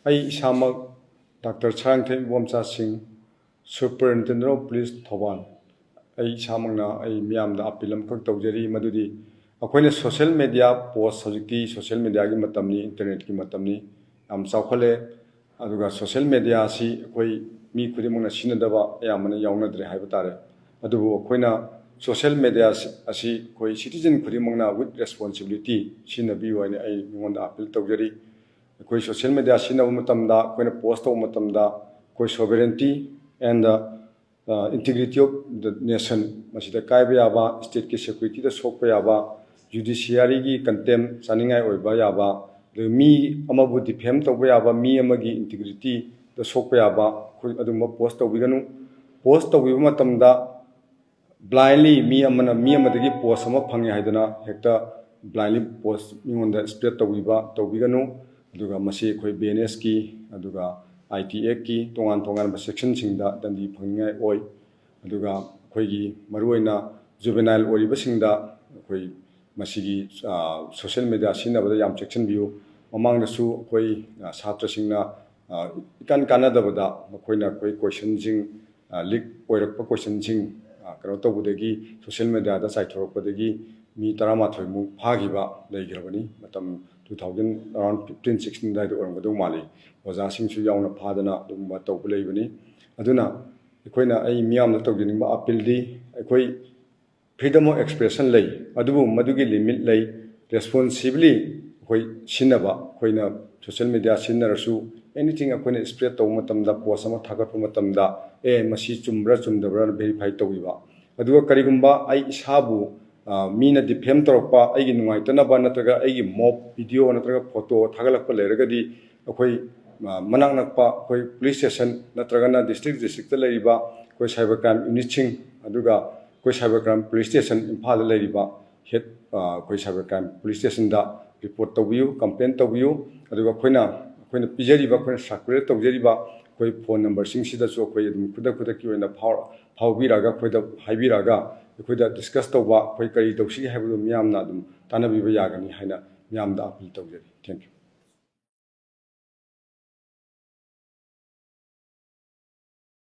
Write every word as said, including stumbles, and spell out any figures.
ꯑꯩ ꯏꯁꯥꯃꯛ ꯗꯥꯛꯇꯔ ꯁꯥꯔꯪꯊꯦꯝ ꯏꯕꯣꯝꯆꯥ ꯁꯤꯡ, Superintendent of Police ꯊꯧꯕꯥꯜ, ꯑꯩ ꯏꯁꯥꯃꯛꯅ ꯑꯩ ꯃꯤꯌꯥꯝꯗ ꯑꯥꯄꯤꯜ ꯑꯃꯈꯛ ꯇꯧꯖꯔꯤ, ꯃꯗꯨꯗꯤ ꯑꯩꯈꯣꯏꯅ social media post, ꯍꯧꯖꯤꯛꯇꯤ social mediaꯒꯤ ꯃꯇꯝꯅꯤ, internetꯀꯤ ꯃꯇꯝꯅꯤ, ꯌꯥꯝ ꯆꯥꯎꯈꯠꯂꯦ꯫ ꯑꯗꯨꯒ social media ꯑꯁꯤ ꯑꯩꯈꯣꯏ ꯃꯤ ꯈꯨꯗꯤꯡꯃꯛꯅ ꯁꯤꯖꯤꯟꯅꯗꯕ ꯑꯌꯥꯝꯕꯅ ꯌꯥꯎꯅꯗ꯭ꯔꯦ ꯍꯥꯏꯕ ꯇꯥꯔꯦ꯫ ꯑꯗꯨꯕꯨ ꯑꯩꯈꯣꯏꯅ social media ꯑꯁꯤ ꯑꯩꯈꯣꯏ citizen ꯈꯨꯗꯤꯡꯃꯛꯅ with responsibility ꯁꯤꯖꯤꯟꯅꯕꯤꯌꯨ ꯍꯥꯏꯅ ꯑꯩ ꯃꯤꯉꯣꯟꯗ ꯑꯥꯄꯤꯜ ꯇꯧꯖꯔꯤ꯫ ꯑꯩꯈꯣꯏ social media ꯁꯤꯖꯤꯟꯅꯕ ꯃꯇꯝꯗ, ꯑꯩꯈꯣꯏꯅ post ꯇꯧꯕ ꯃꯇꯝꯗ, ꯑꯩꯈꯣꯏ sovereignty and the, uh, integrity of the nation, ꯃꯁꯤꯗ ꯀꯥꯏꯕ ꯌꯥꯕ, stateꯀꯤ securityꯗ ꯁꯣꯛꯄ ꯌꯥꯕ, judiciaryꯒꯤ contempt ꯆꯥꯅꯤꯡꯉꯥꯏ ꯑꯣꯏꯕ ꯌꯥꯕ, ꯑꯗꯨꯒ ꯃꯤ ꯑꯃꯕꯨ defame ꯇꯧꯕ ꯌꯥꯕ, ꯃꯤ ꯑꯃꯒꯤ integrityꯗ ꯁꯣꯛꯄ ꯌꯥꯕ, ꯑꯩꯈꯣꯏ ꯑꯗꯨꯝꯕ post ꯇꯧꯕꯤꯒꯅꯨ꯫ Post ꯇꯧꯕꯤꯕ ꯃꯇꯝꯗ blindly ꯃꯤ ꯑꯃꯅ ꯃꯤ ꯑꯃꯗꯒꯤ post ꯑꯃ ꯐꯪꯉꯦ ꯍꯥꯏꯗꯨꯅ ꯍꯦꯛꯇ blindly post ꯃꯤꯉꯣꯟꯗ spread ꯇꯧꯕꯤꯕ ꯇꯧꯕꯤꯒꯅꯨ꯫ ꯑꯗꯨꯒ ꯃꯁꯤ ꯑꯩꯈꯣꯏ BNSꯀꯤ, ꯑꯗꯨꯒ ITActꯀꯤ ꯇꯣꯉꯥꯟ ꯇꯣꯉꯥꯟꯕ sectionꯁꯤꯡꯗ ꯗꯟꯗꯤ ꯐꯪꯅꯤꯡꯉꯥꯏ ꯑꯣꯏ꯫ ꯑꯗꯨꯒ ꯑꯩꯈꯣꯏꯒꯤ ꯃꯔꯨꯑꯣꯏꯅ juvenile ꯑꯣꯏꯔꯤꯕꯁꯤꯡꯗ ꯑꯩꯈꯣꯏ ꯃꯁꯤꯒꯤ, ꯑ, social media ꯁꯤꯖꯤꯟꯅꯕꯗ ꯌꯥꯝ ꯆꯦꯛꯁꯤꯟꯕꯤꯌꯨ꯫ ꯃꯃꯥꯡꯗꯁꯨ ꯑꯩꯈꯣꯏ, ꯑ, ꯁꯥꯇ꯭ꯔꯁꯤꯡꯅ, ꯑ, ꯏꯀꯥꯟ ꯀꯥꯟꯅꯗꯕꯗ ꯃꯈꯣꯏꯅ ꯑꯩꯈꯣꯏ questionꯁꯤꯡ, ꯑ, leak ꯑꯣꯏꯔꯛꯄ questionꯁꯤꯡ, ꯑ, ꯀꯩꯅꯣ ꯇꯧꯕꯗꯒꯤ, social mediaꯗ ꯆꯥꯏꯊꯣꯔꯛꯄꯗꯒꯤ ꯃꯤ ꯇꯔꯥꯃꯥꯊꯣꯏꯃꯨꯛ ꯐꯥꯈꯤꯕ ꯂꯩꯈ꯭ꯔꯕꯅꯤ꯫ ꯃꯇꯝ two thousand, around fifteen sixteen ꯑꯗꯨꯋꯥꯏꯗ ꯑꯣꯏꯔꯝꯒꯗꯧ ꯃꯥꯜꯂꯤ꯫ ꯑꯣꯖꯥꯁꯤꯡꯁꯨ ꯌꯥꯎꯅ ꯐꯥꯗꯅ ꯑꯗꯨꯒꯨꯝꯕ ꯇꯧꯕ ꯂꯩꯕꯅꯤ꯫ ꯑꯗꯨꯅ ꯑꯩꯈꯣꯏꯅ, ꯑꯩ ꯃꯤꯌꯥꯝꯗ ꯇꯧꯖꯅꯤꯡꯕ appealꯗꯤ, ꯑꯩꯈꯣꯏ freedom of expression ꯂꯩ, ꯑꯗꯨꯕꯨ ꯃꯗꯨꯒꯤ limit ꯂꯩ꯫ Responsibly ꯑꯩꯈꯣꯏ ꯁꯤꯖꯤꯟꯅꯕ, ꯑꯩꯈꯣꯏꯅ social media ꯁꯤꯖꯤꯟꯅꯔꯁꯨ, anything ꯑꯩꯈꯣꯏꯅ spread ꯇꯧꯕ ꯃꯇꯝꯗ, post ꯑꯃ ꯊꯥꯒꯠꯄ ꯃꯇꯝꯗ, ꯑꯦ, ꯃꯁꯤ ꯆꯨꯝꯕ꯭ꯔꯥ ꯆꯨꯝꯗꯕ꯭ꯔꯥꯅ verify ꯇꯧꯕꯤꯕ꯫ ꯑꯗꯨꯒ ꯀꯔꯤꯒꯨꯝꯕ ꯑꯩ ꯏꯁꯥꯕꯨ, ꯑ, ꯃꯤꯅ defame ꯇꯧꯔꯛꯄ, ꯑꯩꯒꯤ ꯅꯨꯡꯉꯥꯏꯇꯅꯕ ꯅꯠꯇ꯭ꯔꯒ ꯑꯩꯒꯤ mob video ꯅꯠꯇ꯭ꯔꯒ photo ꯊꯥꯒꯠꯂꯛꯄ ꯂꯩꯔꯒꯗꯤ, ꯑꯩꯈꯣꯏ, ꯑ, ꯃꯅꯥꯛ ꯅꯛꯄ ꯑꯩꯈꯣꯏ police station ꯅꯠꯇ꯭ꯔꯒꯅ district districtꯇ ꯂꯩꯔꯤꯕ ꯑꯩꯈꯣꯏ cyber crime unitꯁꯤꯡ, ꯑꯗꯨꯒ ꯑꯩꯈꯣꯏ cyber crime police station ꯏꯝꯐꯥꯜꯗ ꯂꯩꯔꯤꯕ head, ꯑ, ꯑꯩꯈꯣꯏ cyber crime police stationꯗ report ꯇꯧꯕꯤꯌꯨ, complain ꯇꯧꯕꯤꯌꯨ꯫ ꯑꯗꯨꯒ ꯑꯩꯈꯣꯏꯅ, ꯑꯩꯈꯣꯏꯅ ꯄꯤꯖꯔꯤꯕ, ꯑꯩꯈꯣꯏꯅ circulate ꯇꯧꯖꯔꯤꯕ ꯑꯩꯈꯣꯏ phone numberꯁꯤꯡꯁꯤꯗꯁꯨ ꯑꯩꯈꯣꯏ ꯑꯗꯨꯝ ꯈꯨꯗꯛ ꯈꯨꯗꯛꯀꯤ ꯑꯣꯏꯅ ꯐꯥꯎ-, ꯐꯥꯎꯕꯤꯔꯛꯑꯒ, ꯑꯩꯈꯣꯏꯗ ꯍꯥꯏꯕꯤꯔꯛꯑꯒ, ꯑꯩꯈꯣꯏꯗ discuss ꯇꯧꯕ, ꯑꯩꯈꯣꯏ ꯀꯔꯤ ꯇꯧꯁꯤꯒꯦ ꯍꯥꯏꯕꯗꯨ ꯃꯤꯌꯥꯝꯅ ꯑꯗꯨꯝ ꯇꯥꯟꯅꯕꯤꯕ ꯌꯥꯒꯅꯤ ꯍꯥꯏꯅ ꯃꯤꯌꯥꯝꯗ appeal ꯇꯧꯖꯔꯤ꯫ Thank you꯫